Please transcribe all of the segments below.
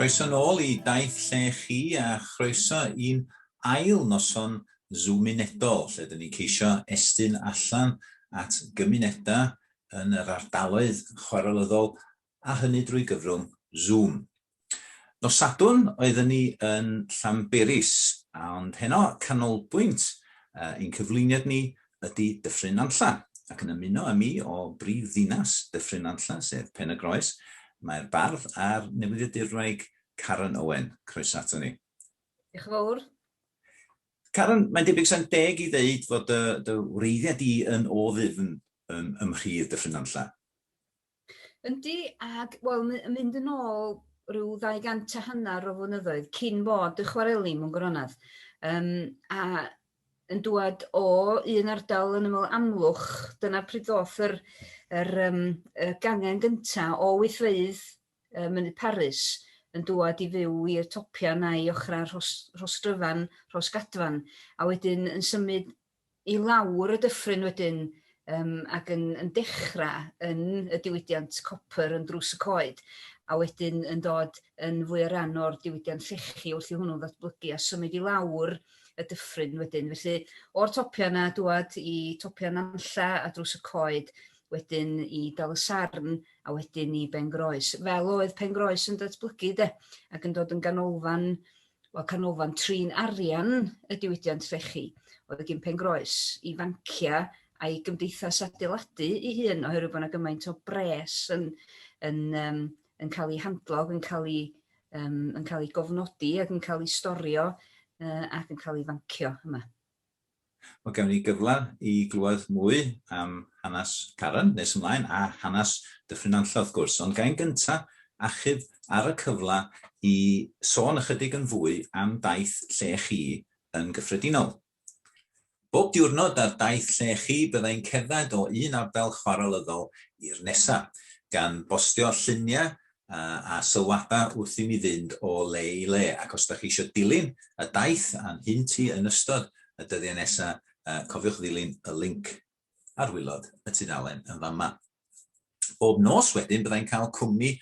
Croeso nôl i Daith Lle Chi a chroeso i'n ail noson Zoomunedol lle dyn ni'n ceisio estyn allan at gymunedau yn yr ardaloedd chwarelyddol a hynny drwy gyfrwng Zoom. Nos Sadwrn oedden ni yn Llanberis, ond heno canolbwynt ein cyflwyniad ni ydy Dyffryn Nantlla, ac yn ymuno â mi o brif ddinas Dyffryn Nantlla, sef Pen-y-groes, mae'r bardd a'r newyddiadurwraig Karen Owen. Croeso ato ni. Diolch yn fawr. Karen, mae'n debyg sa'n deg i ddeud fod dy, dy wreiddiau di yn o ddyfn ym, ym mhridd Dyffryn Nantlla. Yndi, ag wel my- yn mynd yn ôl ryw 250 o flynyddoedd cyn bod y chwareli mewn gwirionedd, yym a yn dŵad o un ardal yn ymyl Amlwch, dyna pryd ddoth yr yr yym y gangen gynta o weithfeydd yy Mynydd Parys yn dŵad i fyw i'r topia 'na i ochra Rhos- Rhostryfan, Rhosgadfan, a wedyn yn symud i lawr y dyffryn wedyn yym ac yn yn dechra yn y diwydiant copr yn Drws y Coed a wedyn yn dod yn fwy o ran o'r diwydiant llechi wrth i hwnnw ddatblygu a symud i lawr y dyffryn wedyn. Felly o'r topia 'na dŵad i topia Nantlla a Drws y Coed wedyn i Dal y Sarn a wedyn i Ben Groes. Fel oedd Pen Groes yn datblygu 'de ac yn dod yn ganolfan wel canolfan trin arian y diwydiant llechi oedd gin Pen Groes i fanciau a'i gymdeithas adeiladu ei hun oherwydd bod 'na gymaint o bres yn yn yym yn cael ei handlo yn cael ei yym yn cael ei gofnodi ac yn cael ei storio yy ac yn cael ei fancio yma. Wel, gawn ni gyfle i glywed mwy am hanes Karen nes ymlaen, a hanes Dyffryn Nantlle wrth gwrs, ond ga i'n gynta achub ar y cyfle i sôn ychydig yn fwy am daith Lle Chi yn gyffredinol. Bob diwrnod ar daith Lle Chi bydda i'n cerdded o un ardal chwarelyddol i'r nesa, gan bostio lluniau a sylwadau wrth i mi fynd o le i le, ac os da chi eisiau dilyn y daith a'n hynt i yn ystod y dyddiau nesa, cofiwch ddilyn y linc ar waelod y tudalen yn fama. Bob nos wedyn byddai'n cael cwmni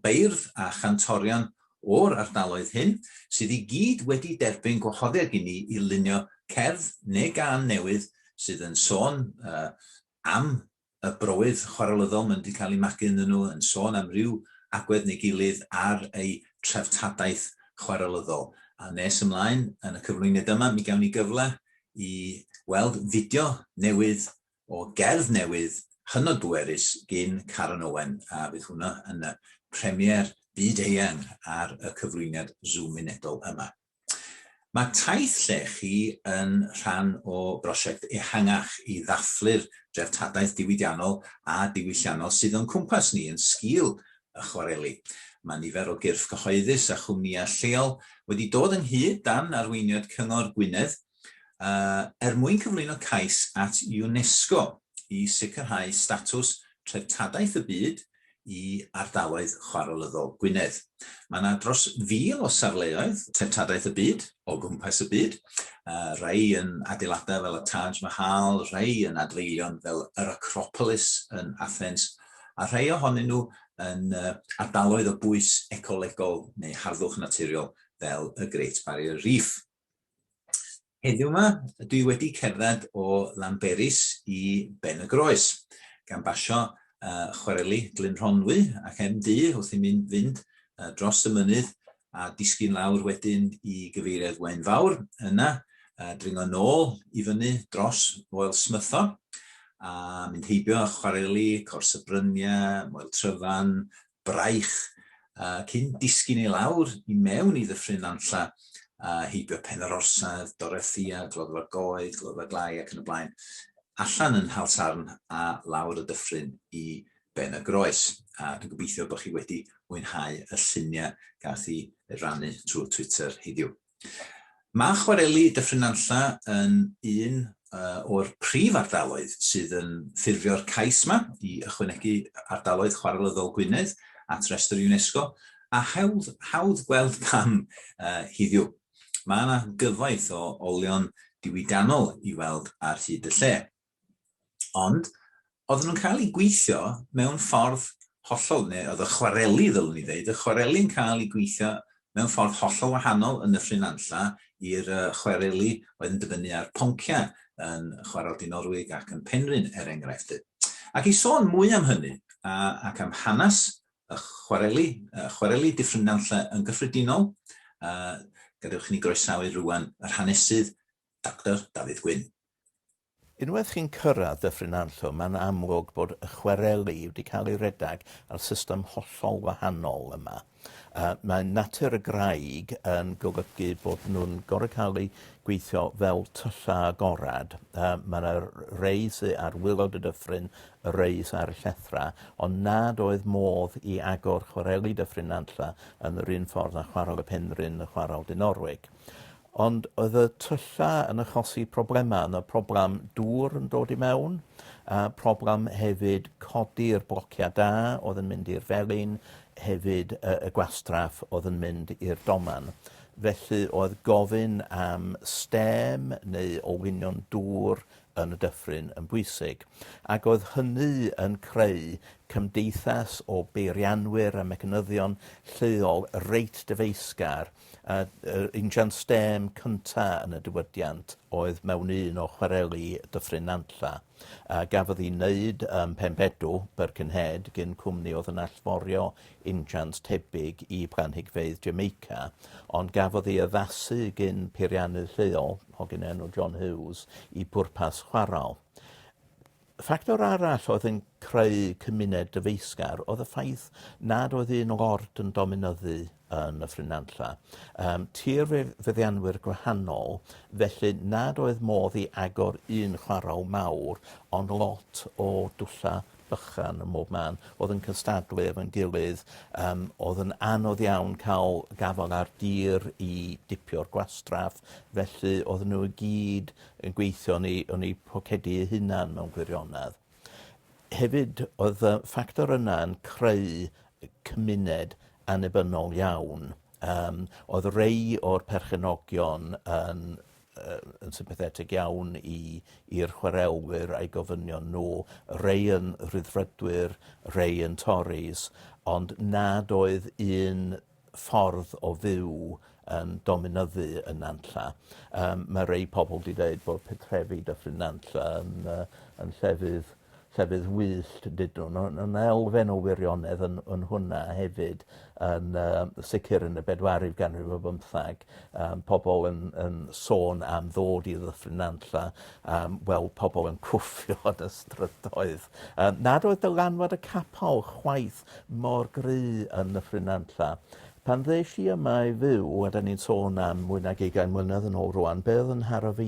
beirdd a chantorion o'r ardaloedd hyn, sydd i gyd wedi derbyn gwahoddiad gen i i lunio cerdd neu gân newydd sydd yn sôn am y browydd chwarelyddol maen nhw wedi cael eu magu ynddyn nhw, yn sôn am ryw agwedd neu gilydd ar eu treftadaeth chwarelyddol. A nes ymlaen yn y cyflwyniad yma, mi gawn ni gyfle i weld fideo newydd o gerdd newydd hynod bwerus gin Karen Owen, a fydd hwnna yn y premiere byd-eang ar y cyflwyniad Zoomunedol yma. Mae Taith Llechi yn rhan o brosiect ehangach i ddathlu'r dreftadaeth diwydiannol a diwylliannol sydd o'n cwmpas ni yn sgil y chwareli. Mae nifer o gyrff cyhoeddus a chwmnïau lleol wedi dod ynghyd dan arweiniad Cyngor Gwynedd er mwyn cyflwyno cais at UNESCO i sicrhau statws Treftadaeth y Byd i ardaloedd chwarelyddol Gwynedd. Mae yna dros 1,000 o safleoedd treftadaeth y byd o gwmpas y byd, rhai yn adeiladau fel y Taj Mahal, rhai yn adfeilion fel yr Acropolis yn Athens, a rhai ohonyn nhw yn ardaloedd o bwys ecolegol neu harddwch naturiol fel y Great Barrier Reef. Heddiw 'ma, dwi wedi cerdded o Lanberis i Ben y Groes, gan basio chwareli Glyn Rhonwy ac M-Du wrth i mi fynd dros y mynydd a disgyn lawr wedyn i gyfeiriad Waun Fawr, yna dringo nôl i fyny dros Foel Smytho a mynd heibio chwareli Cors y Bryniau, Moel Tryfan, braich, cyn disgyn i lawr i mewn i Ddyffryn Nantlla a heibio Pen yr Orsedd, Dorothea, Gloddfa Goed, Gloddfa Glai ac yn y blaen, allan yn Nhalsarn a lawr y dyffryn i Ben y Groes. A dwi'n gobeithio bod chi wedi mwynhau y lluniau gath i rannu trwy Twitter heddiw. Mae chwareli Dyffryn Nantlle yn un o'r prif ardaloedd sydd yn ffurfio'r cais 'ma i ychwanegu ardaloedd chwarelyddol Gwynedd at restr UNESCO, a hawdd, hawdd gweld pam heddiw. Mae yna gyfoeth o olion diwydiannol i weld ar hyd y lle. Ond, oedden nhw'n cael eu gweithio mewn ffordd hollol, neu oedd y chwareli ddylwn i ddeud, y chwareli'n cael ei gweithio mewn ffordd hollol wahanol yn Nyffryn Nantlla i'r chwareli oedd yn dibynnu ar ponciau yn Chwarel Dinorwig ac yn Penrhyn, er enghraifft. Ac i sôn mwy am hynny, ac am hanes y chwareli, y chwareli Dyffryn Nantlle yn gyffredinol, gadewch i ni groesawu rŵan yr hanesydd Doctor Dafydd Gwyn. Unwaith chi'n cyrraedd Dyffryn Nantlle, mae'n amlwg bod y chwareli wedi cael ei redag ar system hollol wahanol yma. Mae natur y graig yn golygu bod nhw'n gorfod cael eu gweithio fel tyllau agorad. Mae yna rei sydd ar waelod y dyffryn, y rei sydd ar y llethrau, ond nad oedd modd i agor chwareli Dyffryn Nantlle yn yr un ffordd â Chwarel y Penrhyn a Chwarel Dinorwig. Ond oedd y tyllau yn achosi problemau. Yna problem dŵr yn dod i mewn, a problem hefyd codi'r blociau da oedd yn mynd i'r felin, hefyd y, y gwastraff oedd yn mynd i'r doman. Felly oedd gofyn am stêm neu olwynion dŵr yn y dyffryn yn bwysig. Ac oedd hynny yn creu cymdeithas o beirianwyr a mecanyddion lleol reit dyfeisgar. A yr injan stêm cynta yn y diwydiant oedd mewn un o chwareli Dyffryn Nantlla. A gafodd ei wneud ym Mhenbedw, Birkenhead, gyn cwmni oedd yn allforio injans tebyg i blanhigfeydd Jamaica, ond gafodd ei addasu gyn peiriannydd lleol, hogyn enw John Hughes, i bwrpas chwarel. Ffactor arall oedd yn creu cymuned dyfeisgar oedd y ffaith nad oedd un lord yn dominyddu yn Nyffryn Nantlle. Um, tir feddianwyr gwahanol, felly nad oedd modd i agor un chwarel mawr, ond lot o dwllau bychan ym mhob man, oedd yn cystadlu efo'n gilydd, um, oedd yn anodd iawn cael gafael ar dir i dipio'r gwastraff, felly oedden nhw i gyd yn gweithio yn eu, yn eu pocedi eu hunan mewn gwirionedd. Hefyd, oedd y ffactor yna yn creu cymuned annibynnol iawn. Um, oedd rei o'r perchenogion yn, uh, yn sympathetig iawn i, i'r chwarelwyr a'i gofynion nhw, rei yn rhyddfrydwyr, rei yn Tories, ond nad oedd un ffordd o fyw yn dominyddu yn Nantlla. Um, mae rei pobl wedi dweud bod petrefi Dyffryn Nantlla yn, yn llefydd, llefydd wyllt, dydyn nhw. Ond elfen o wirionedd yn, yn hwnna hefyd, yn uh, sicr yn y bedwaredd ganrif o bymthag, um, pobl yn, yn sôn am ddod i Ddyffryn Nantlla, um, weld pobl yn cwffio yn y strydoedd. Um, nad oedd dylanwad y capel chwaith mor gry yn Nyffryn Nantlla. Pan ddes i yma i fyw, a da ni'n sôn am mwy nag ugain mlynedd yn ôl rwan, be oedd yn nharo fi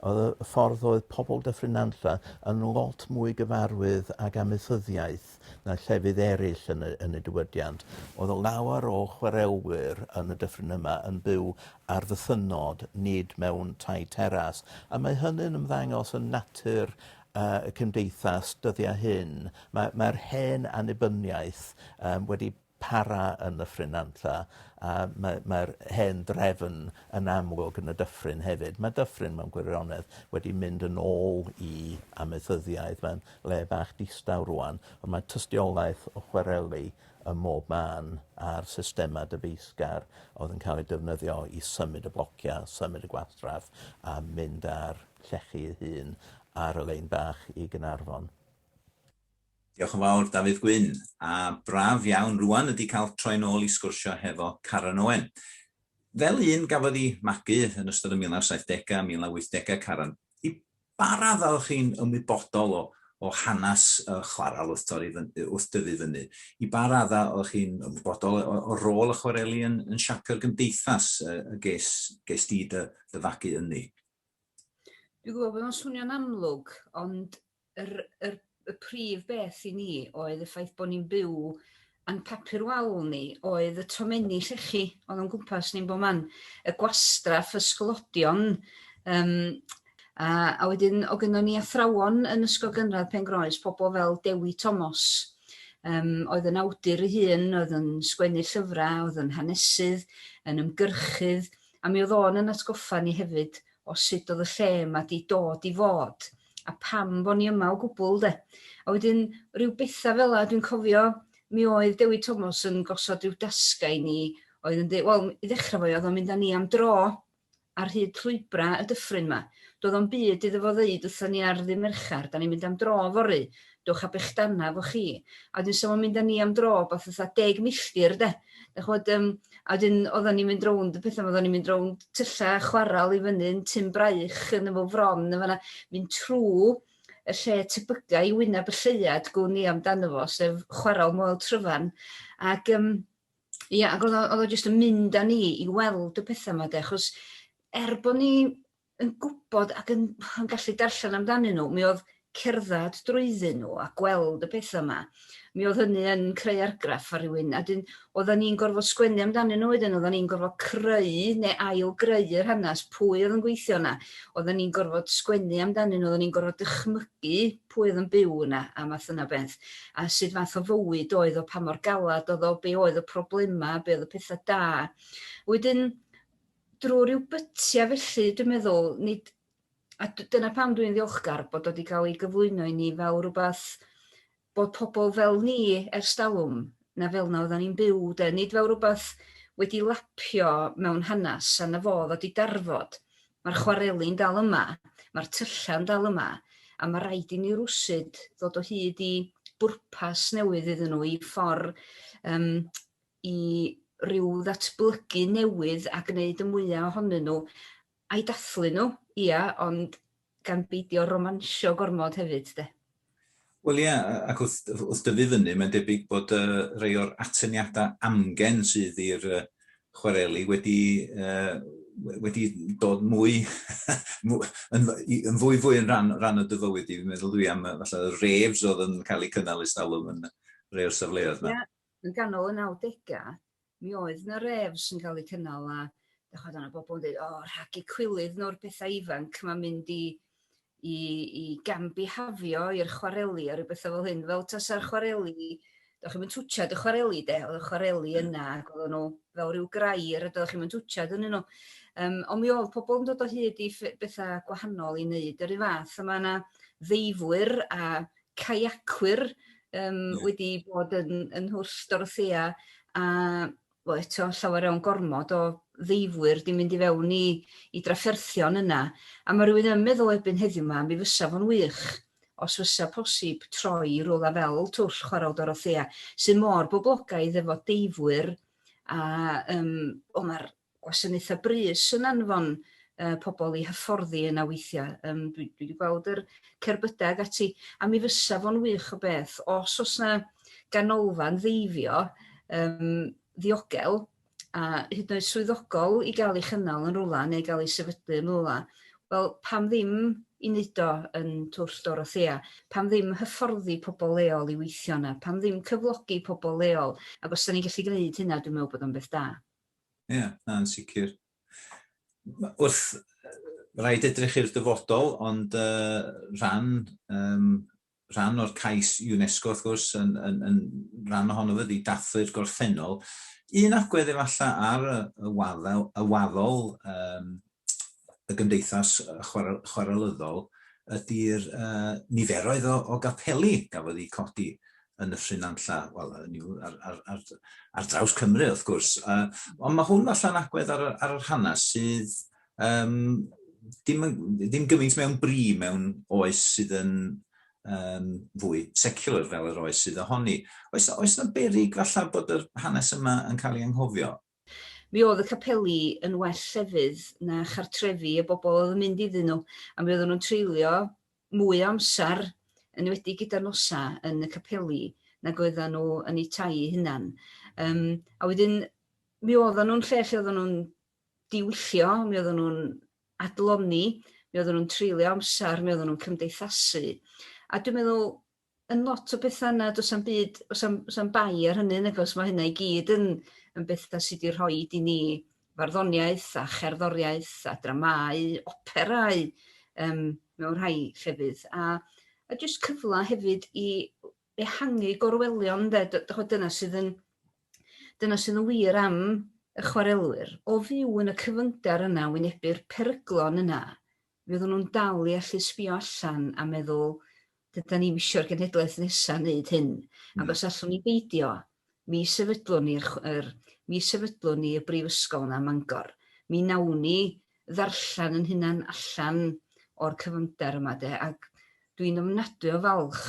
oedd y ffordd oedd pobl Dyffryn Nantlla yn lot mwy gyfarwydd ag amaethyddiaeth na llefydd eraill yn y, yn y diwydiant. Oedd lawer o chwarelwyr yn y dyffryn yma yn byw ar fythynnod, nid mewn tai teras. A mae hynny'n ymddangos yn natur y cymdeithas dyddiau hyn. Mae, mae'r hen annibyniaeth um, wedi para yn Nyffryn Nantlla a mae'r mae hen drefn yn amlwg yn y dyffryn hefyd. Mae dyffryn mewn gwirionedd wedi mynd yn ôl i amaethyddiaeth, mae'n le bach distaw rwan, ond mae tystiolaeth o chwareli ym mhob man a'r systemau dyfeisgar oedd yn cael eu defnyddio i symud y blociau, symud y gwastraff a mynd â'r llechi ei hun ar y lein bach i Gaernarfon. Diolch yn fawr, Dafydd Gwyn. A braf iawn rwan ydy cael troi'n ôl i sgwrsio hefo Karen Owen. Fel un gafodd ei magu yn ystod y 1970au, 1980au, Karen, i ba raddau o'ch chi'n ymwybodol o, o hanes y chwarel wrth, torri fyny, wrth dyfu fyny? I ba raddau o'ch chi'n ymwybodol o, o rôl y chwareli yn, yn siapio'r gymdeithas y, y ges, ges di dy, dy fagu ynddi? Dwi'n gwybod bod o'n swnio'n amlwg, ond yr, yr, y prif beth i ni oedd y ffaith bod ni'n byw a'n papur wal ni oedd y tomenni llechi oedd o'n gwmpas ni'n bob man, y gwastraff, y sglodion, um, a, a wedyn o gynnon ni athrawon yn Ysgol Gynradd Pengroes, pobl fel Dewi Thomas, um, oedd yn awdur ei hun, oedd yn sgwennu llyfrau, oedd yn hanesydd, yn ymgyrchydd, a mi oedd o'n yn atgoffa ni hefyd o sut oedd y lle yma 'di dod i fod a pam bo' ni yma o gwbl 'de. A wedyn rhyw betha fela dwi'n cofio. Mi oedd Dewi Thomas yn gosod rhyw dasgau i ni oedd yn dweud, wel, i ddechrau fo, oedd o'n mynd â ni am dro ar hyd llwybrau y dyffryn 'ma. Doedd o'm byd iddo fo ddeud wrthon ni ar ddydd Mercher, 'da ni'n mynd am dro fory, dowch â bechdanna efo chi. A wedyn 'sa fo'n mynd â ni am dro wbath fatha deg milltir 'de. Dach ch'mod yym a wedyn oeddan ni'n mynd rownd y petha 'ma, oeddan ni'n mynd rownd tylla chwaral i fyny yn Tyn Braich yn ymyl Fron yn fan'na, mynd trw y lle tebyga i wyneb y lleuad gwn i amdano fo, sef chwaral Moel Tryfan. Ac yym Ia, ac oedd o oedd o jyst yn mynd â ni i weld y pethau 'ma de, achos er bod ni yn gwybod ac yn yn gallu darllen amdanyn nhw, mi oedd cerdded drwyddyn nhw a gweld y pethau 'ma, mi oedd hynny yn creu argraff ar rywun. A wedyn oedden ni'n gorfod sgwennu amdanyn nhw wedyn, oedden ni'n gorfod creu neu ail-greu yr hanes, pwy oedd yn gweithio yna, oedden ni'n gorfod sgwennu amdanyn nhw, oedden ni'n gorfod dychmygu pwy oedd yn byw yna a math yna o beth, a sut fath o fywyd oedd o, pa mor galad oedd o, be oedd y problemau, be oedd y pethau da. Wedyn, drwy ryw bytiau felly, dwi'n meddwl, nid, a dyna pam dwi'n ddiolchgar bod o wedi cael ei gyflwyno i ni fel rhywbeth bod pobl fel ni ers talwm, na fel 'na oeddan ni'n byw de, nid fel rhywbeth wedi lapio mewn hanes a 'na fo oedd o 'di darfod. Mae'r chwareli'n dal yma, mae'r tyllau'n dal yma, a mae rhaid i ni rwsut ddod o hyd i bwrpas newydd iddyn nhw, i ffordd um, i ryw ddatblygu newydd a gwneud y mwyaf ohonyn nhw, a'i dathlu nhw, ia, ond gan beidio romansio gormod hefyd, de. Wel ie, ac wrth, wrth dyfu fyny, mae'n debyg bod uh, rhai o'r atyniadau amgen sydd i'r uh, chwareli wedi, uh, wedi dod mwy, yn, yn fwy fwy yn rhan, rhan o dy fywyd i. Fi'n meddwl dwi am falle y raves oedd yn cael eu cynnal ers talwm yn rhai o'r safleoedd yma. Ie, yn ganol y 90au, mi oedd 'na rêfs yn cael eu cynnal a dych ch'mod o' 'na bobl yn deud o rhag eu cwilydd nhw'r pethau ifanc 'ma'n mynd i i i gambihafio i'r chwareli a rhyw betha fel hyn, fel tasa'r chwareli, dach chi'm yn twtsiad y chwareli de, o'dd y chwareli yna ac oddan nhw fel ryw grair a doeddech chi'm yn twtsiad ynnyn nhw. Yym ond mi o'dd pobl yn dod o hyd i ff- betha gwahanol i neud yr un fath a ma' 'na ddeifwyr a caiacwyr yym wedi bod yn yn Nhwll Dorothea a wel eto llawer iawn gormod o ddeifwyr 'di mynd i fewn i i drafferthion yna a ma' rywun yn meddwl erbyn heddiw 'ma mi fysa fo'n wych os fysa posib troi i rywle fel Twll Chwarel Dorothea sydd mor boblogaidd efo deifwyr a yym o ma'r gwasanaethau brys yn anfon yy pobl i hyfforddi yna weithiau. Yym dwi dwi 'di gweld yr cerbydau ag ati, a mi fysa fo'n wych o beth os o's 'na ganolfan ddeifio yym ddiogel a hyd yn oed swyddogol i gael ei chynnal yn rwla neu gael ei sefydlu yn rwla, wel pam ddim i neud o yn Twll Dorothea? Pam ddim hyfforddi pobl leol i weithio yna? Pam ddim cyflogi pobl leol? Ac os 'dan ni'n gallu gwneud hynna dwi'n meddwl bod o'n beth da. Ie, na, yn sicr. Wrth rhaid edrych i'r dyfodol, ond uh, rhan, um, rhan o'r cais UNESCO, wrth gwrs, yn, yn, yn rhan ohono fo ydy dathlu'r gorffennol. Un agwedd efallai ar y, y, waddol, y waddol um, y gymdeithas chwarelyddol ydy'r uh, niferoedd o, o gapeli gafodd eu codi yn Nyffryn Nantlla, wel, ar, ar, ar, ar draws Cymru, wrth gwrs. Uh, ond mae hwn allan agwedd ar, ar yr hanes sydd um, dim, ddim gymaint mewn bri mewn oes sydd yn um, fwy secular fel yr oes sydd ohoni. Oes, oes na berig falle bod yr hanes yma yn cael ei anghofio? Mi oedd y capeli yn well llefydd na chartrefi y bobl oedd yn mynd iddyn nhw, a mi oedden nhw'n treulio mwy o amser, yn enwedig gyda'r nosa, yn y capeli nag oedden nhw yn eu tai eu hunan. Yym, a wedyn mi oedden nhw'n lle lle oedden nhw'n diwyllio, mi oedden nhw'n adlonni, mi oedden nhw'n treulio amser, mi oedden nhw'n cymdeithasu. A dwi'n meddwl yn lot o betha yna do's 'a'm byd, o's 'a'm o's 'a'm bai ar hynny nag o's, ma' hynna i gyd yn yn betha sy 'di rhoid i ni farddoniaeth a cherddoriaeth a dramâu, operâu yym mewn rhai llefydd a a jyst cyfla hefyd i ehangu gorwelion ynde dy- dyna sydd yn dyna sydd yn wir am y chwarelwyr. O fyw yn y cyfyngder yna, wynebu'r peryglon yna, mi oedden nhw'n dal i allu sbio allan a meddwl, Dydan ni'm isio'r genhedlaeth nesa neud hyn. Ac os allwn ni beidio, mi sefydlwn ni'r yr, mi sefydlwn ni y brifysgol 'na ym Mangor. Mi nawn ni ddarllen 'yn hunan allan o'r cyfyngder yma 'de, ac dwi'n ofnadwy o falch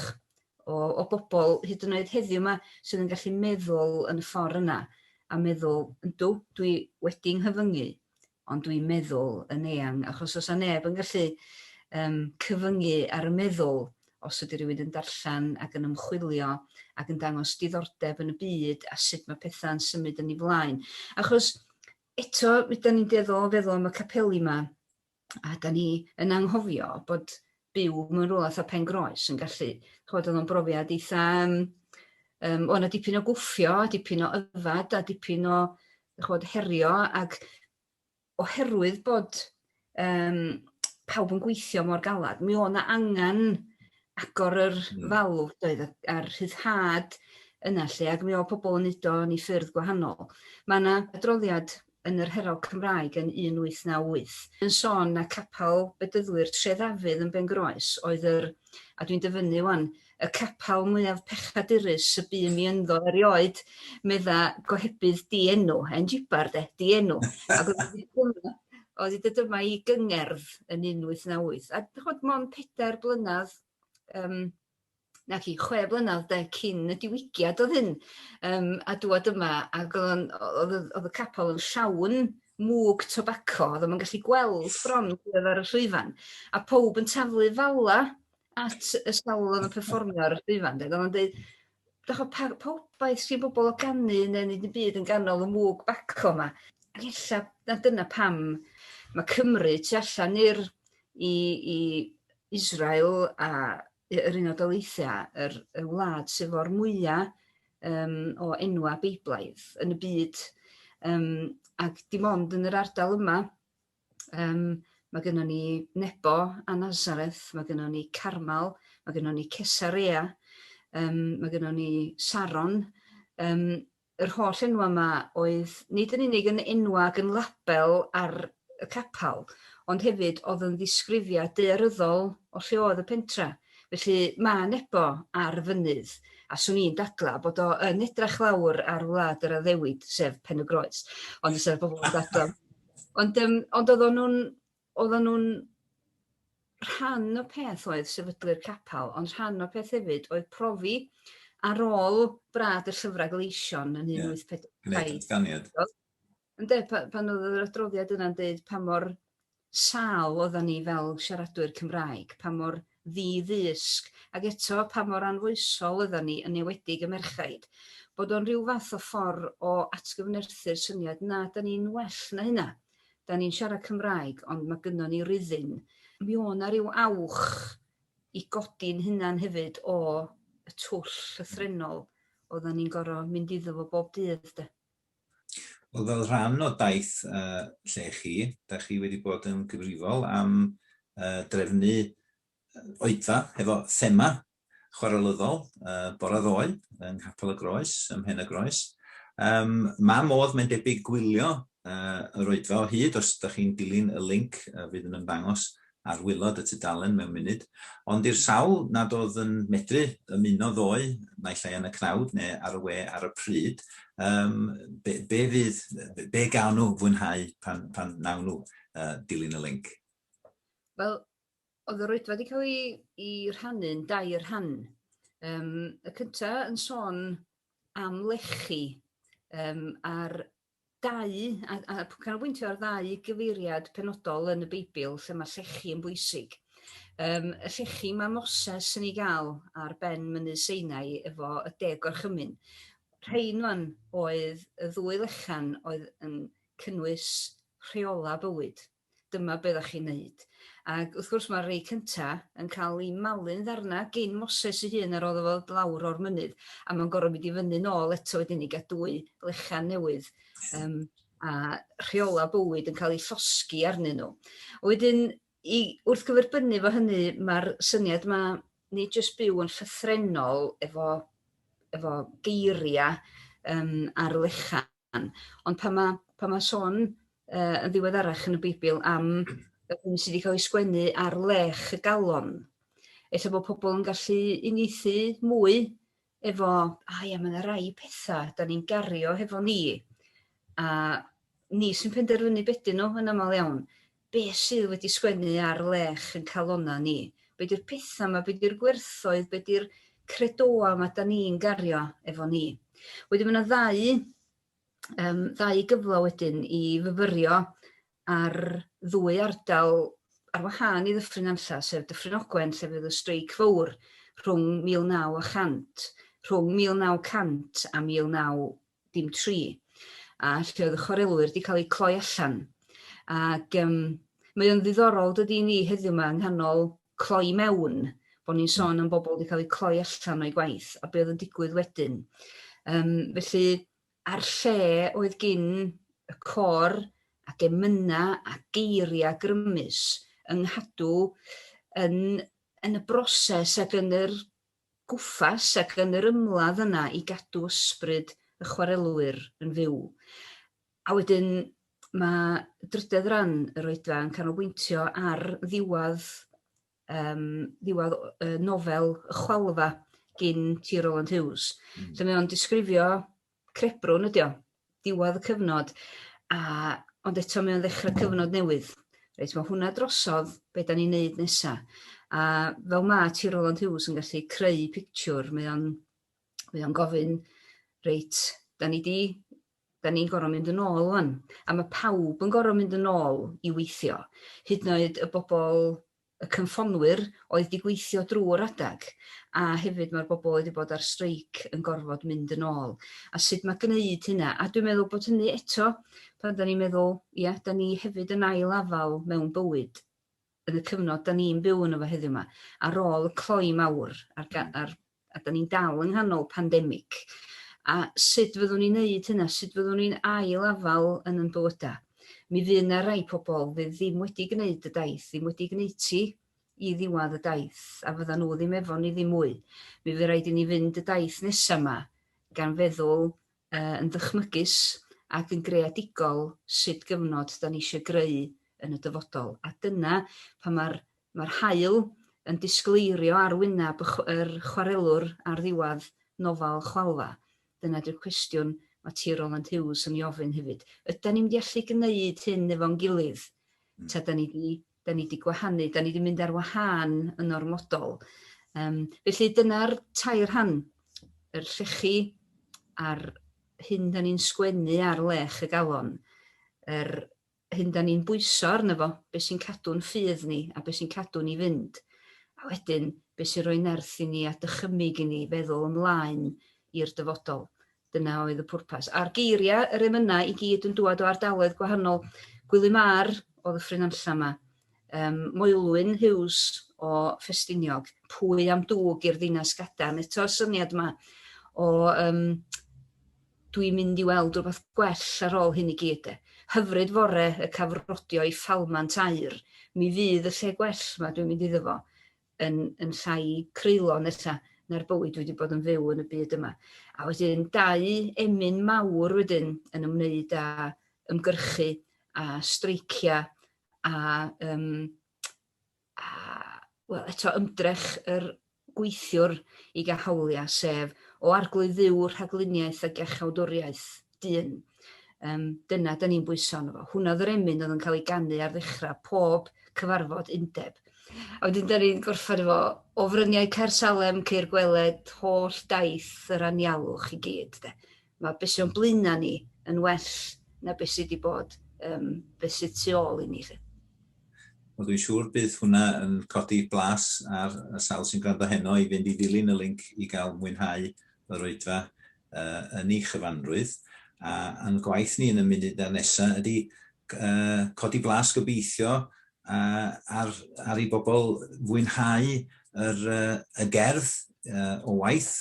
o o bobl hyd yn oed heddiw 'ma sydd yn gallu meddwl yn y ffordd yna a meddwl, yndw, dwi wedi nghyfyngu, ond dwi'n meddwl yn eang, achos os 'a neb yn gallu yym cyfyngu ar y meddwl, os ydy rhywun yn darllen ac yn ymchwilio ac yn dangos diddordeb yn y byd a sut mae pethau'n symud yn ei flaen. Achos eto, mi 'dan ni'n dueddol o feddwl am y capeli 'ma, a 'dan ni yn anghofio bod byw mewn rywle fatha Pen Groes yn gallu, ch'mod oedd o'n brofiad eitha yym yym o' 'na dipyn o gwffio a dipyn o yfad a dipyn o ch'mod herio ac oherwydd bod yym pawb yn gweithio mor galad mi o' 'na angan agor yr falw doedd a'r rhyddhad yna 'lly ac mi o'dd pobol yn neud o yn 'u ffyrdd gwahanol. Ma' 'na adroddiad yn yr Herald Cymraeg yn 1898 yn sôn na capel Bedyddwyr Tre Ddafydd yn Bengroes oedd yr, a dwi'n dyfynnu 'wan, y capel mwyaf pechadurus y bûm i ynddo erioed, medda gohebydd dienw, hen jibar de, dienw. Ac oedd oedd 'di dod yma i gyngerdd yn 1898, a dych ch'mod mond pedair blynedd yym naci, 6 blynedd de cyn y diwygiad oedd hyn, a dŵad yma ac oedd o'n oedd y oedd y capel yn llawn mwg tobaco, oedd o'm yn gallu gweld bron pwy oedd ar y llwyfan, a powb yn taflu fala at y sawl oedd yn perfformio ar y llwyfan de, oedd o'n deud, dach ch'mo' pa pa obaith sy'n bobl o ganu neu neud dim byd yn ganol y mwg baco 'ma? Ac ella na dyna pam ma' Cymru tu allan i'r i i Israel a yr Unol Daleithiau, yr y wlad sydd efo'r mwya o enwa' Beiblaidd yn y byd, ac dim ond yn yr ardal yma mae gynnon ni Nebo a Nazareth, mae gynnon ni Carmel, mae gynnon ni Cesarea, mae gynnon ni Saron. Yr holl enwa yma oedd nid yn unig yn enwa ac yn label ar y capel, ond hefyd oedd yn ddisgrifiad daearyddol o lle oedd y pentra. Felly mae Nebo ar fynydd, a 'swn i'n dadlau bod o yn edrach lawr ar wlad yr addewid, sef Pen y Groes. Ond fysa'r bobl yn dadlau. Ond yym ond oedden nhw'n oedden nhw'n rhan o peth oedd sefydlu'r capel, ond rhan o peth hefyd oedd profi ar ôl brad y Llyfrau Gleision yn 1847. Gwneud datganiad. Ynde, pan oedd yr adroddiad yna'n deud pa mor sâl oeddan ni fel siaradwyr Cymraeg, pa mor ddi-ddysg, ac eto pa mor anfoesol oeddan ni, yn enwedig y merchaid, bod o'n rhyw fath o ffordd o atgyfnerthu'r syniad na, da ni'n well na hynna. Da ni'n siarad Cymraeg, ond mae gynnon ni ruddin. Mi o' 'na ryw awch i godi'n hunan hefyd o y twll llythrennol oeddan ni'n gor'o' mynd iddo fo bob dydd de. Wel, fel rhan o daith lle chi, da chi wedi bod yn gyfrifol am drefnu oedfa hefo thema chwarelyddol bore ddoe yng Nghapel y Groes, ym Mhen y Groes. Mae modd, mae'n debyg, gwylio yr oedfa o hyd os da chi'n dilyn y linc fydd yn ymddangos ar waelod y tudalen mewn munud. Ond i'r sawl nad oedd yn medru ymuno ddoe, naill ai yn y cnawd neu ar y we ar y pryd, um, be, be fydd, be gawn nhw fwynhau pan, pan nawn nhw dilyn y linc? Wel, oedd yr oedfa wedi cael ei, ei rhannu'n dair rhan. Y cynta yn sôn am lechi a'r dau, a canolbwyntio ar ddau gyfeiriad penodol yn y Beibl lle mae llechi yn bwysig. Y llechi mae Moses yn ei gael ar ben mynydd Sinai efo y Deg Gorchymyn. Rhein wan oedd y ddwy lechan oedd yn cynnwys rheola bywyd. Dyma be oeddach chi'n neud. Ac wrth gwrs mae'r rei cynta yn cael eu malu'n ddarna gin Moses ei hun ar ôl iddo fo lawr o'r mynydd, a mae'n gorfod mynd i fyny nôl eto wedyn i gael dwy lechan newydd yym a rheola bywyd yn cael eu llosgi arnyn nhw. Wedyn i wrth gyferbynnu fo hynny ma'r syniad 'ma nid jyst byw yn llythrennol efo efo geiria yym ar lechan, Ond pan ma' pan ma' sôn yn ddiweddarach yn y Beibl am yr hyn sy 'di cael ei sgwennu ar lech y galon, Ella bod pobl yn gallu uniaethu mwy efo, a ia, mae yna rai pethau da ni'n gario hefo ni, a ni sy'n penderfynu be 'dyn nhw yn aml iawn. Be sydd wedi sgwennu ar lech yn calonna ni? Be 'di'r pethau 'ma, be 'di'r gwerthoedd, be 'di'r credoau 'ma da ni'n gario efo ni? Wedyn mae yna ddau, um, ddau gyfle wedyn i fyfyrio ar ddwy ardal ar wahân i Ddyffryn Nantlla, sef Dyffryn Ogwen, lle fydd y streic fawr rhwng 1900, rhwng 1900 a 1913, a lle oedd y chwarelwyr wedi cael eu cloi allan. Ac um, mae o'n ddiddorol dydy ni heddiw yma yng nghanol cloi mewn, bod ni'n sôn am bobl wedi cael eu cloi allan o'i gwaith a be oedd yn digwydd wedyn. Um, felly, a'r lle oedd gin y côr ac emynau a geiriau grymus yng nghadw yn, yn y broses ac yn yr gwffas ac yn yr ymladd yna i gadw ysbryd y chwarelwyr yn fyw. A wedyn mae drydedd ran yr oedfa yn canolbwyntio ar ddiwedd um, ddiwedd uh, nofel Y Chwalfa gin T. Rowland Hughes. Lle mae o'n disgrifio crebrwn ydi o, diwedd y cyfnod, a, ond eto mae o'n ddechrau cyfnod newydd. Reit, mae hwnna drosodd, be da ni'n neud nesa. A fel mae T. Rowland Hughes yn gallu creu pictiwr, mae o'n, mae o'n gofyn, reit, da ni di da ni'n gorfod mynd yn ôl wan. A mae pawb yn gorfod mynd yn ôl i weithio. Hyd yn oed y bobl, y cynffonwyr oedd 'di gweithio drwy'r adeg, a hefyd mae'r bobl oedd 'di bod ar streic yn gorfod mynd yn ôl. A sut mae gwneud hynna? A dwi'n meddwl bod hynny eto, pan da ni'n meddwl, ia, da ni hefyd yn ail afael mewn bywyd yn y cyfnod da ni'n byw yno fo heddiw 'ma, ar ôl y cloi mawr a'r a'r a 'dan ni'n dal yng nghanol pandemig. A sut fyddwn ni'n neud hynna? Sut fyddwn ni'n ail afael yn 'yn bywyda? Mi fydd 'na rai pobl fydd ddim wedi gneud y daith, ddim wedi gneud ti i ddiwadd y daith, a fyddan nhw ddim efo ni ddim mwy. Mi fydd raid i ni fynd y daith nesa 'ma gan feddwl uh, yn ddychmygus ac yn greadigol sut gyfnod da ni eisiau greu yn y dyfodol. A dyna pan mae'r mae'r haul yn disgleirio ar wyneb y yr chwarelwr ar ddiwedd nofel Chwalfa. Dyna di'r cwestiwn mae T. Rowland Hughes yn ei ofyn hefyd. Ydan ni'n mynd i allu gwneud hyn efo'n gilydd? Ta da ni di, da ni di gwahanu, da ni di mynd ar wahân yn ormodol. Um, felly dyna'r tair rhan, yr llechi a'r hyn da ni'n sgwennu ar lech y galon, yr hyn da ni'n bwyso arno fo, be sy'n cadw'n ffydd ni a be sy'n cadw ni fynd. A wedyn, be sy'n rhoi nerth i ni a dychymyg i ni feddwl ymlaen i'r dyfodol. Dyna oedd y pwrpas. A'r geiriau, yr emynau i gyd yn dŵad o ardaloedd gwahanol. Gwilym Âr o Ddyffryn Nantlla 'ma, um, Moelwyn Hughes o Ffestiniog, pwy am dwg i'r ddinas gadarn. Eto'r syniad yma o um, dwi'n mynd i weld rhywbeth gwell ar ôl hyn i gyd. De. Hyfryd fore y cafrodio i ffalmant aur. Mi fydd y lle gwell yma dwi'n mynd iddo fo yn, yn llai creulon ella na'r bywyd dwi wedi bod yn fyw yn y byd yma. A wedyn dau emyn mawr wedyn yn ymwneud â ymgyrchu a streiciau a, um, a wel, eto ymdrech yr gweithiwr i gael hawliau, sef o Arglwydd Dduw rhagluniaeth ac iachawdwriaeth dyn. Um, dyna da ni'n bwyso arno fo. Hwna oedd yr emyn oedd yn cael ei ganu ar ddechrau pob cyfarfod undeb. A wedyn da ni'n gorffen efo, o fryniau Caersalem ceir gweled holl daith yr anialwch i gyd. De. Mae beth sy'n blaenau ni yn well na beth sydd wedi bod, um, beth sydd tu ôl i ni. Lle. Wel, dwi'n siŵr bydd hwnna yn codi blas ar y sawl sy'n gwrando heno i fynd i ddilyn y linc i gael mwynhau yr oedfa uh, yn ei chyfanrwydd. A yn gwaith ni yn y munudau nesaf ydy uh, codi blas gobeithio uh, ar, ar i bobl fwynhau yr, uh, y gerdd uh, o waith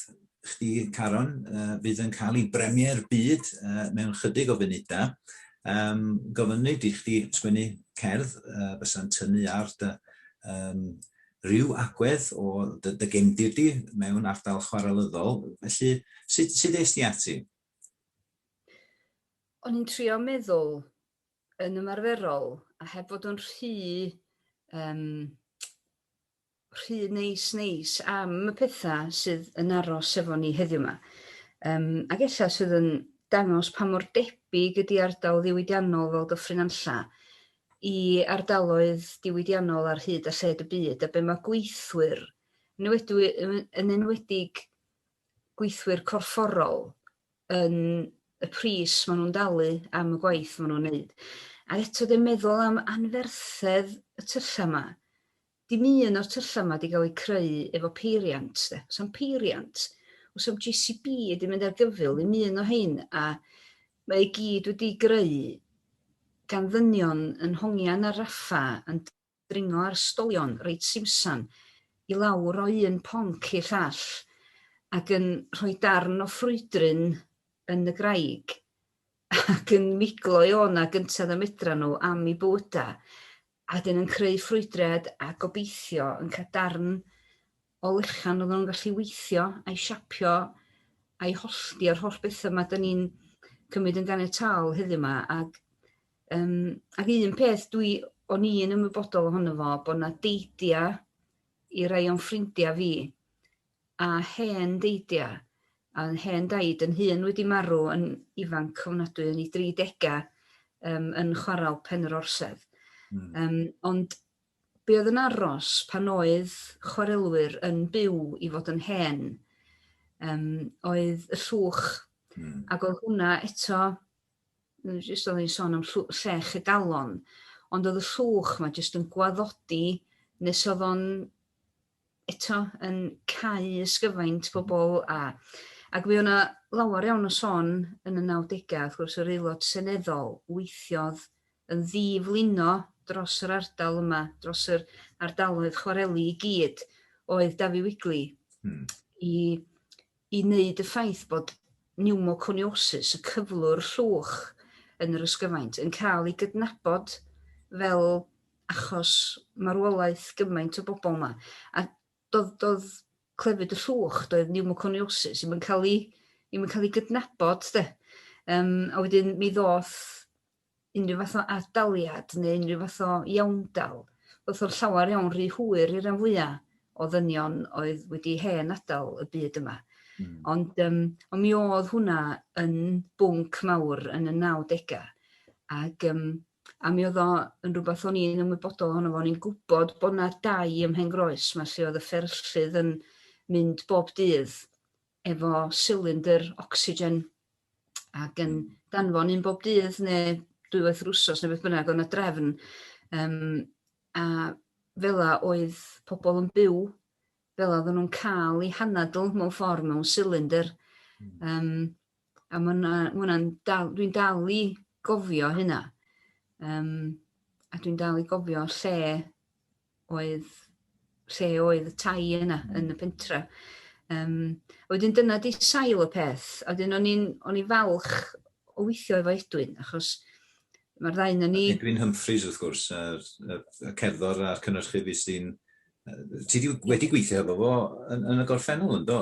chdi, Caron, uh, fydd yn cael ei bremier byd uh, mewn chydig o funudau. Um, gofynnwyd i chdi sgwennu cerdd uh, fysa'n tynnu ar dy um, rhyw agwedd o dy, dy gefndir di mewn ardal chwarelyddol. Felly, sut, sut es di ati? O'n i'n trio meddwl yn ymarferol a heb fod yn rhy um, rhy neis neis am y pethau sydd yn aros efo ni heddiw 'ma. Yym ac ella sydd yn dangos pa mor debyg ydi ardal ddiwydiannol fel Dyffryn Nantlla i ardaloedd diwydiannol ar hyd a lled y byd, a be mae gweithwyr, yn yn enwedig gweithwyr corfforol, yn y pris maen nhw'n dalu am y gwaith maen nhw'n wneud. A eto dwi'n meddwl am anferthedd y tyllau 'ma. Dim un o'r tyllau 'ma 'di gael eu creu efo peiriant de. Oes 'am peiriant, oes 'am JCB 'di mynd ar gyfyl, ddim un o rhein, a mae i gyd wedi greu gan ddynion yn hongian ar raffa yn dringo ar stolion reit simsan i lawr o un ponc i'r llall ac yn rhoi darn o ffrwydryn yn y graig ac yn miglo i o'na gyntad a medra nhw am eu bywyda a wedyn yn creu ffrwydriad a gobeithio yn cael darn o lechan oedden nhw'n gallu weithio a'i siapio a'i hollti a'r holl bethau 'ma 'dan ni'n cymryd yn ganiataol heddiw 'ma ac Yym ac un peth dwi... o'n i'n ymwybodol ohono fo bod 'na deidia i rai o'n ffrindia fi, a hen deidia, a'n hen daid yn hun wedi marw yn ifanc ofnadwy yn ei dri dega yym yn chwarel Pen yr Orsedd. Yym ond be oedd yn aros pan oedd chwarelwyr yn byw i fod yn hen yym oedd y llwch. Ac oedd hwnna eto jyst oedden ni'n sôn am llech y galon, ond oedd y llwch 'ma jyst yn gwaddodi nes oedd o'n eto yn cau ysgyfaint pobl a ac mi oedd 'na lawer iawn o sôn yn y nawdegau wrth gwrs yr aelod seneddol weithiodd yn ddi-flino dros yr ardal yma, dros yr ardaloedd chwareli i gyd, oedd Dafi Wigley i i wneud y ffaith bod pneumoconiosis, y cyflwr llwch yn yr ysgyfaint, yn cael ei gydnabod fel achos marwolaeth gymaint o bobl 'ma. A doedd, doedd clefyd y llwch, doedd pneumoconiosis ddim yn cael ei, ddim yn cael ei gydnabod de. Um, a wedyn mi ddoth unrhyw fath o ad-daliad neu unrhyw fath o iawndal, ddoth o'n llawer iawn rhy hwyr i ran fwya o ddynion oedd wedi hen adael y byd yma. Ond yym ond mi oedd hwnna yn bwnc mawr yn y nawdega ac yym a mi oedd o yn rhywbeth o'n i'n ymwybodol ohono fo, o'n i'n gwybod bod 'na dai ym Mhengroes 'ma lle oedd y fferyllydd yn mynd bob dydd efo silindr ocsigen ac yn danfon un bob dydd neu dwywaith yr wsos neu beth bynnag, oedd 'na drefn yym a fela oedd pobl yn byw, fela oedden nhw'n cael eu hanadl mewn ffordd mewn silindr. Yym a ma' 'na ma' hwnna'n dal, dwi'n dal i gofio hynna yym a dwi'n dal i gofio lle oedd lle oedd y tai yna yn y pentra. Yym wedyn dyna 'di sail y peth a wedyn o'n i'n o'n i'n falch o weithio efo Edwin achos mae'r ddau 'na ni... Edwin Humphreys wrth gwrs, yr y y cerddor a'r cynhyrchydd fues ti'n ti 'di wedi gweithio efo fo yn yn y gorffennol yn do?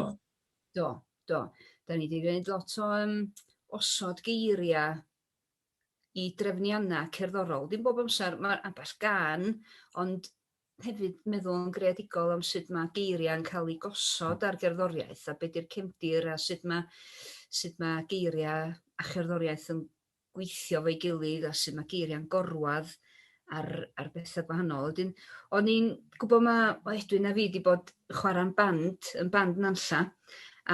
Do, do. Da ni 'di gwneud lot o yym osod geiriau i drefniannau cerddorol. Dim bob amser, mae ambell gân, ond hefyd meddwl yn greadigol am sut mae geiriau'n cael eu gosod ar gerddoriaeth a be di'r cefndir a sut mae, sut mae geiriau a cherddoriaeth yn gweithio efo'i gilydd a sut mae geiriau'n gorwedd ar, ar bethau gwahanol. Wedyn, o'n i'n gwybod ma' o Edwin a fi 'di bod chwarae'n band, yn band Nantlla,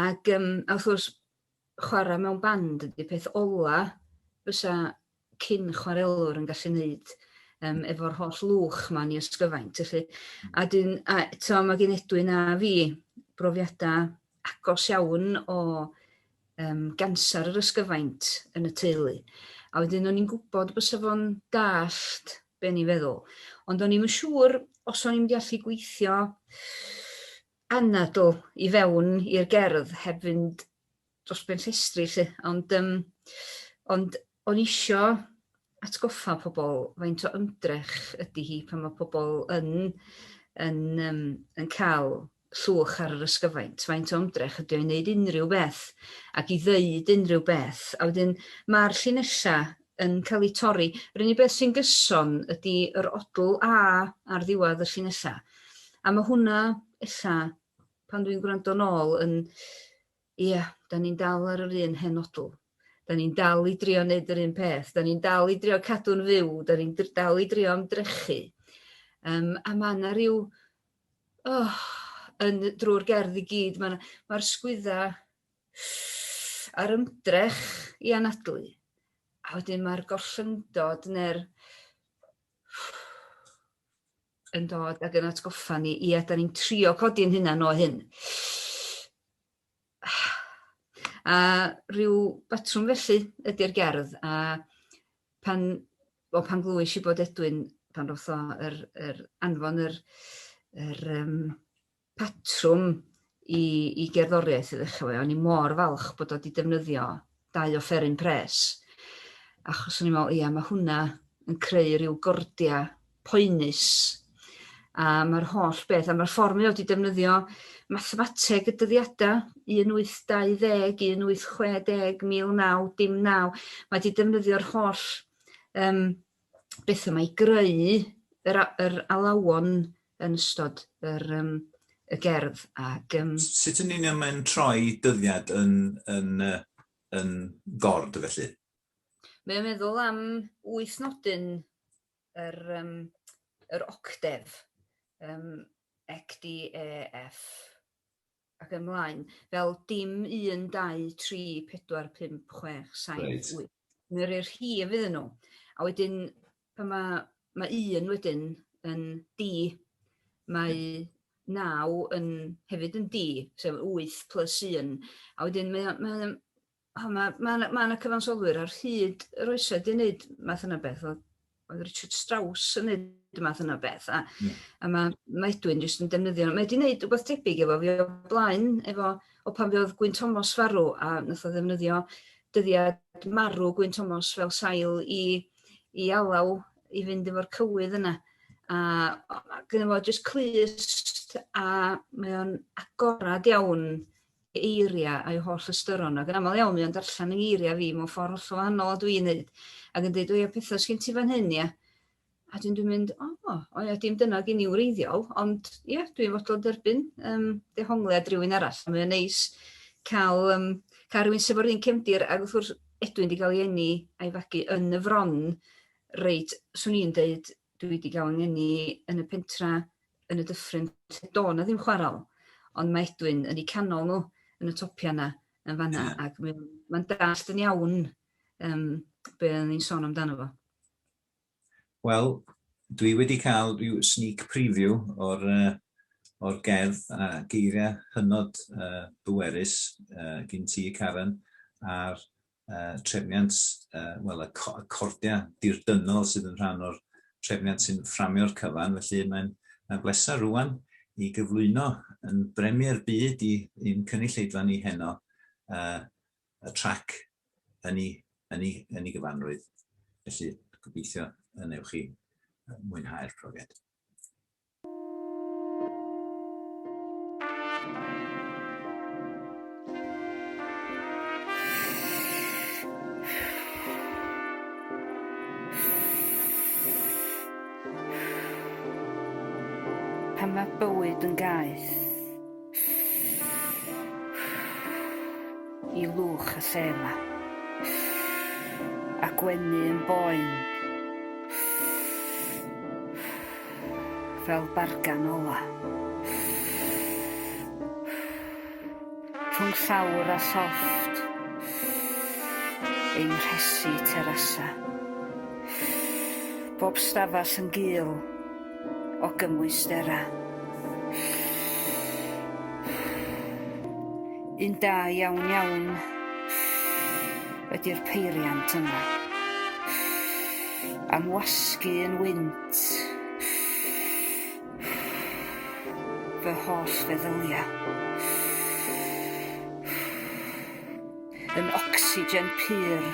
ac yym a wrth gwrs chwarae mewn band ydy peth ola fysa cyn chwarelwr yn gallu neud yym efo'r holl lwch 'ma yn 'i ysgyfaint felly. A 'dyn a eto ma' gin Edwin a fi brofiada agos iawn o yym gansar yr ysgyfaint yn y teulu. A wedyn o'n i'n gwybod bysa fo'n dallt be' o'n i'n feddwl. Ond o'n i'm yn siŵr os o'n i'n mynd i allu gweithio anadl i fewn i'r gerdd heb fynd dros ben llestri 'lly, ond yym ond o'n i isio atgoffa pobl faint o ymdrech ydy hi pan ma' pobl yn yn yym yn ca'l llwch ar yr ysgyfaint, faint o ymdrech ydy o i wneud unrhyw beth ac i ddeud unrhyw beth, a wedyn ma'r llinella' yn cael eu torri. Yr unig beth sy'n gyson ydy yr odl A ar ddiwedd y llinellau. A ma' hwnna ella, pan dwi'n gwrando nôl, yn ia, da ni'n dal ar yr un hen odl. Da ni'n dal i drio neud yr un peth, da ni'n dal i drio cadw'n fyw, da ni'n dal i drio ymdrechu. A ma' 'na ryw, oh, yn drwy'r gerdd i gyd, mae'r ma sgwydda a'r ymdrech i anadlu, a wedyn mae'r gollyngdod neu'r yn dod ac yn atgoffa ni, ia, da ni'n trio codi'n hunan o hyn. A rhyw batrwm felly ydy'r gerdd, a pan, wel, pan glwys i bod Edwin, pan roth o yr, yr anfon yr, yr um, patrwm i, i gerddoriaeth i ddechrau fo, o'n i mor falch bod o wedi defnyddio dau offeryn pres, achos o'n i'n meddwl, ia, mae hwnna yn creu rhyw gordia poenus, a mae'r holl beth, a mae'r ffordd mae o wedi defnyddio mathemateg y dyddiadau, 1820, 1860, 19, dim 9, mae wedi defnyddio'r holl um, bethau yma i greu yr, yr alawon yn ystod yr, um, y gerdd. Ac, Sut yn union mae'n troi dyddiad yn, yn, yn gord felly? Mae'n meddwl am wyth nodyn yr, um, yr octef, um, C, D, E, F, ac ymlaen, fel dim 1, 2, 3, 4, 5, 6, 7, right. 8. Mae'n rhoi rhif iddyn nhw. A wedyn, pan mae, mae un wedyn yn D, mae 9 yn, hefyd yn D, sef 8 plus 1. A wedyn mae, mae, oh, mae, mae, mae yna cyfansoddwyr ar hyd yr oesau wedi gwneud math yna beth. Oedd, oedd Richard Strauss yn gwneud y math yna beth. A, yeah. a mae, mae Edwin jyst yn defnyddio. Mae wedi gwneud rhywbeth tebyg efo fi o blaen, efo, o pan fi oedd Gwyn Thomas farw, a nath o ddefnyddio dyddiad marw Gwyn Thomas fel sail i, i alaw i fynd efo'r cywydd yna. A mae gynno fo jyst clust a mae o'n agorad iawn eiriau a'i holl ystyron, ac yn aml iawn mae o'n darllen yng ngeiriau fi mewn ffordd hollol wahanol a dwi'n neud, ac yn deud, o ia, pethau sgyn ti fan hyn, ia. A dwi'n dwi'n mynd, o, o ia, dim dyna gen i wreiddiol, ond ia, dwi'n fodlon derbyn um, dehongliad rhywun arall. Mae'n neis cael, um, cael rhywun sydd efo'r un cefndir, ac wrth gwrs Edwin wedi cael ei eni a'i fagu yn y fron, reit, swn i'n deud, dwi wedi cael 'y ngeni yn y pentra yn y dyffryn lle do' 'na ddim chwaral, ond mae Edwin yn eu canol nhw yn y topia 'na yn fanna yeah. ac mae'n ma dallt yn iawn um, be oedden ni'n sôn amdano fo. Wel, dwi wedi cael rhyw sneak preview o'r, uh, o'r gerdd a geiriau hynod uh, bwerus uh, gyn ti, Karen, a'r trefniant, wel, y cordiau dirdynnol sydd yn rhan o'r trefniant sy'n fframio'r cyfan, felly mae'n mae bleser rwan i gyflwyno yn bremier byd i i'n cynulleidfa ni heno uh, y trac yn ei, yn ei, yn ei gyfanrwydd. Felly gobeithio y newch chi mwynhau'r profiad. Pan mae bywyd yn gaeth i lwch y lle 'ma, a gwenu yn boen Fel bargan ola. Rhwng llawr a llofft. Ein rhesi terasa. Bob stafell yn gul o gymwystera. Un da iawn iawn ydi'r peiriant yma. Am wasgu yn wynt fy holl feddylia. Yn ocsigen pur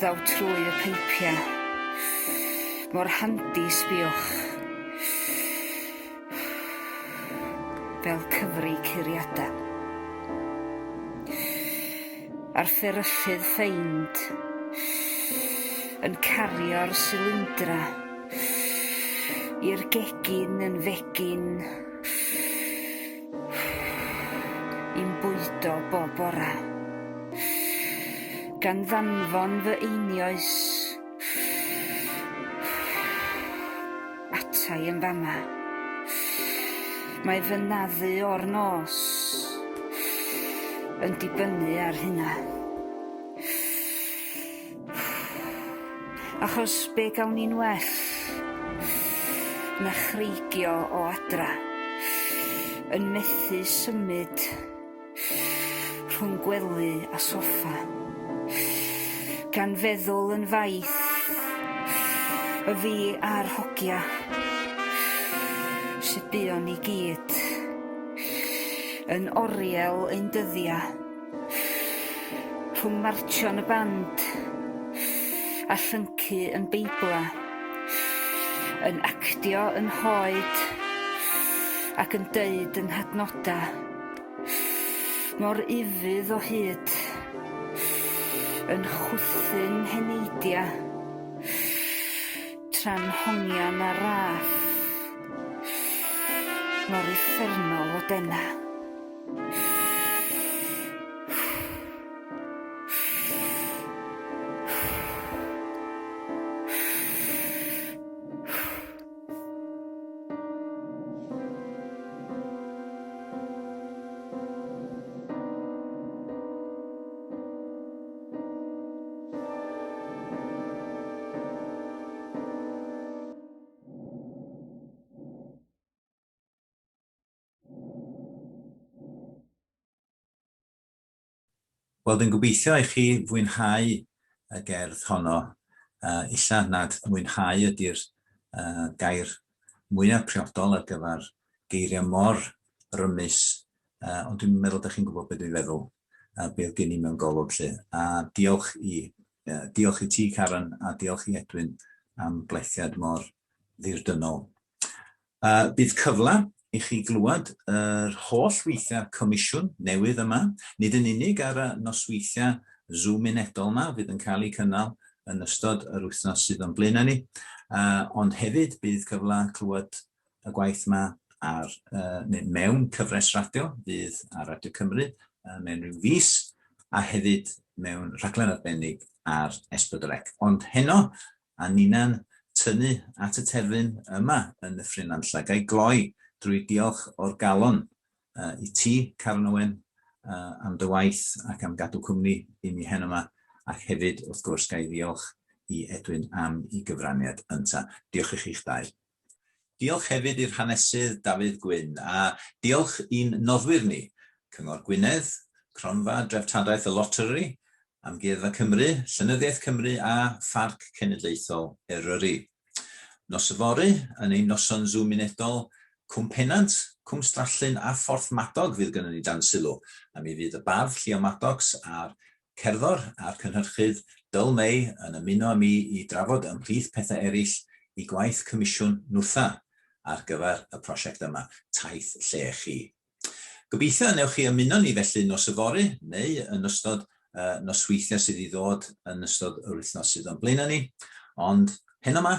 ddaw trwy y peipia. Mor handi sbiwch. Fel cyfri curiada. A'r fferyllydd ffeind yn cario'r silindra. I'r gegin yn fegin I'm bwydo bob bora Gan ddanfon fy einioes Ata i yn fama. Mae fy naddu o'r nos yn dibynnu ar hynna. Achos be gawn ni'n well na chreigio o adra, yn methu symud rhwng gwely a soffa, gan feddwl yn faith y fi a'r hogia sut buon ni gyd yn oriel ein dyddia. Rhwng martsio yn y band a llyncu yn Beibla, yn actio yn hoed ac yn deud yn hadnoda, mor ufudd o hyd, yn chwythu'n heneidia, tra'n hongian ar raff, mor uffernol o dena. Wel, dwi'n gobeithio i chi fwynhau y gerdd honno. Illa nad mwynhau ydy'r gair mwyaf priodol ar gyfer geiriau mor rymus, ond dwi'n meddwl dych chi'n gwybod beth dwi'n feddwl, be oedd gen i mewn golwg 'lly. A diolch i, diolch i ti Karen, a diolch i Edwin am blethiad mor ddirdynnol. Bydd cyfle i chi glywed yr holl weithiau comisiwn newydd yma, nid yn unig ar y nosweithiau Zoom unedol yma fydd yn cael eu cynnal yn ystod yr wythnos sydd o'n blaenau ni, ond hefyd bydd cyfle clywed y gwaith yma ar, neu mewn cyfres radio fydd ar Radio Cymru mewn rhyw fis, a hefyd mewn rhaglen arbennig ar S4C. Ond heno, A ninna'n tynnu at y terfyn yma yn Nyffryn Nantlle, ga i gloi drwy diolch o'r galon i ti, Karen Owen, am dy waith ac am gadw cwmni i mi heno 'ma, ac hefyd, wrth gwrs, ga i ddiolch i Edwin am 'i gyfraniad ynta. Diolch i chi'ch dau. Diolch hefyd i'r hanesydd Dafydd Gwyn, a diolch i'n noddwyr ni, Cyngor Gwynedd, Cronfa Dreftadaeth y Loteri, Amgueddfa Cymru, Llenyddiaeth Cymru a Pharc Cenedlaethol Eryri. Nos yfory, yn ein noson Zoom unedol, Cwm Pennant, Cwm Strallyn a Phorthmadog fydd gynnon ni dan sylw, a mi fydd y bardd Llio Maddox a'r cerddor a'r cynhyrchydd Dyl Mei yn ymuno â mi i drafod ymhlith pethau eraill i gwaith Comisiwn Nwtha ar gyfer y prosiect yma, Taith Lle Chi. Gobeithio y newch chi ymuno ni felly nos yfory neu yn ystod y nosweithiau sydd i ddod yn ystod yr wythnos sydd o'n blaenau ni, ond heno 'ma,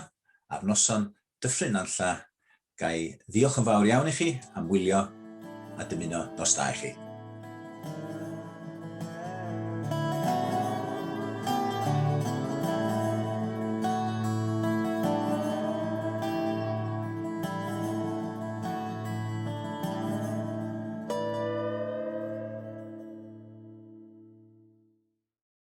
ar noson Dyffryn Nantlle, ga i ddiolch yn fawr iawn i chi am wylio a dymuno nos da i chi.